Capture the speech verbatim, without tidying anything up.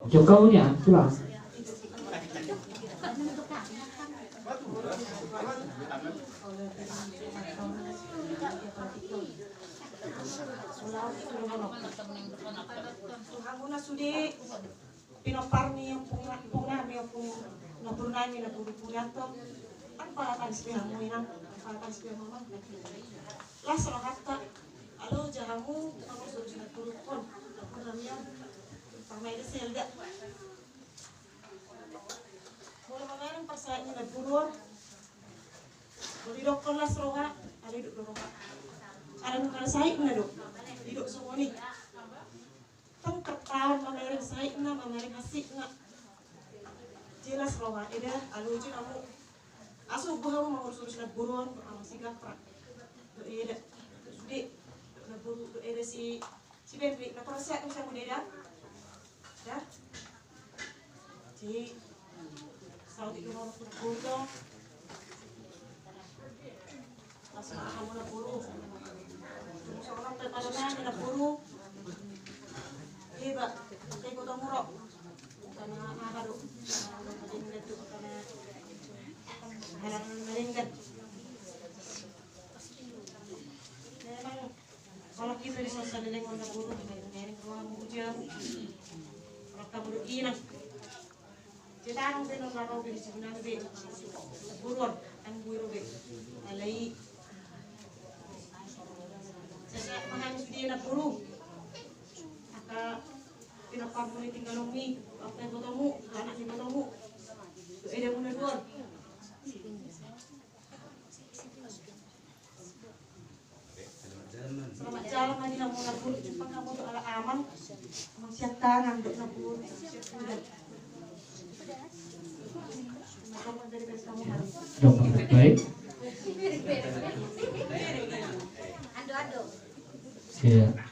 Jokau nia, tulang. Hamu na sude pinompar ni ompung, ompung nami, ompung na boru nami, na boru Purianto. Kan pala tangis be hamu inang, pala tangis be hamu amang. Las rohanta, alo ja hamu, hamu suruh sinat turukon, ompung nami on. Pamaida Selda. Molo mamereng parsahit ni na boru on, molo didokkon las roha, ala idok do roha. Ala nunga sahitna do, idok songon i. Tong tertaon mamereng sahitna, mamereng hansitna. Jelas roha, eda, alo uji namu. Asu buha hamu mangurus-urus na boru on, ama si Gapra. Do eda, do sude, do na boru, do eda si Si Benri, na torang sehat do sian mudeda? Da? Jadi, saut itu mau na boru do. Langsung hamu na boru. Terus orang pe pala na boru. Iya, Pak. Saya gotong murok. Karena apa do? Karena apa do? Karena apa do? Memang Kalau kita di sana leleng on na boru, leleng roha mu ujian. Kalau kamu do inang. Cetanang be non raro be di sini be. Boru on, tanggui ro be. Alai. Saya mahal sudah na boru. Angka pinompar mu ni tinggal on mi, angka ibotomu, anak ni ibotomu. Eda muna dua. Selamat jalan lagi, namu na boru, jumpang hamu do ala amang. Amang sian tangan do na boru. Dong, baik. Iya.